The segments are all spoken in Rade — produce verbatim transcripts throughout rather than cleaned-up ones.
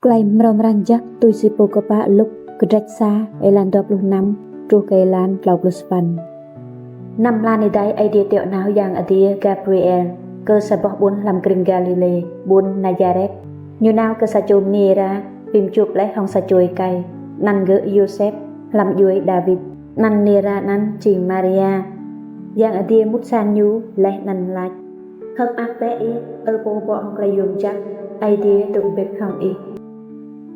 Klei mrâo mrang jăk tui si pô kpă Luk kdrêč sa êlan dua pluh năm truh kơ êlan tlâo pluh sa păn. Năm mlan êdei Aê Diê tiŏ nao yang adiê Gabriel kơ sa boh ƀuôn hlăm krĭng Galilê, ƀuôn Nazaret. Ñu nao kơ sa čô mniê êra, bi mčuôp leh hŏng sa čô êkei, anăn gơ̆ Yôsep, hlăm djuê Đawit. Anăn mniê êra anăn jing Maria. Yang adiê mŭt sang ñu leh anăn lač: Hơ̆k mơak bĕ ih, Ơ pô bŏ hŏng klei yuôm jăk, Aê Diê dôk mbĭt hŏng ih.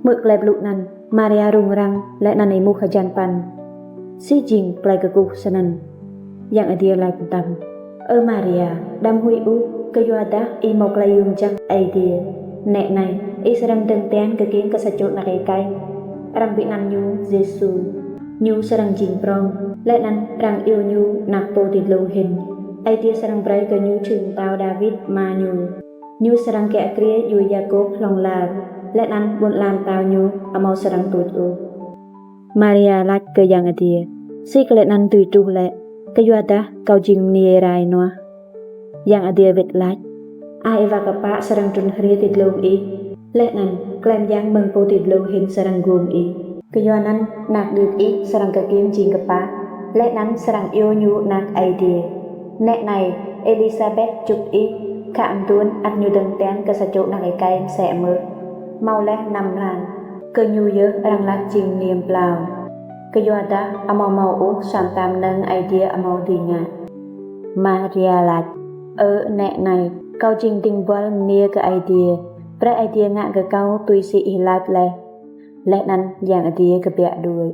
Hmư̆ klei blŭ anăn, Maria rŭng răng leh anăn êmuh hjăn păn: Si jing klei kkuh snăn? Yang adiê lač mtam: Ơ Maria, đăm huĭ ôh, kyuadah ih mâo klei yuôm jăk Aê Diê. Nĕ anei, ih srăng dơ̆ng tian kkiêng kơ sa čô anak êkei, arăng bi anăn ñu Yêsu. Ñu srăng jing prŏng, leh anăn arăng iêu ñu Anak Pô Ti Dlông Hĭn. Aê Diê srăng brei kơ ñu čhưn mtao Đawit ama ñu. Ñu srăng kiă kriê djuê Yakôp hlŏng lar, leh anăn ƀuôn ala mtao ñu amâo srăng tuč ôh. Maria lač kơ yang adiê: Si klei anăn dưi truh lĕ, kyuadah kâo jing mniê êra ênuah? Yang adiê wĭt lač: Ai Êwa Kpă srăng trŭn hriê ti dlông ih, leh anăn klei myang mơ̆ng Pô Ti Dlông Hĭn srăng guôm ih. Kyuanăn anak điêt ih srăng kkiêng jing kpă, leh anăn srăng iêu ñu Anak Aê Diê. Nĕ anei, Êlisabet čŭt ih, khă mduôn ăt ñu dơ̆ng tian kơ sa čô anak êkei msĕ mơh, mâo leh năm mlan. Kơ ñu yơh arăng lač jing mniê mplao, kyuadah amâo mâo ôh sa mta mnơ̆ng Aê Diê amâo dưi ngă. Maria lač: Ơ nĕ anei, kâo jing dĭng buăl mniê kơ Aê Diê, brei Aê Diê ngă kơ kâo tui si ih lač leh. Leh anăn yang adiê kbiă đuĕ.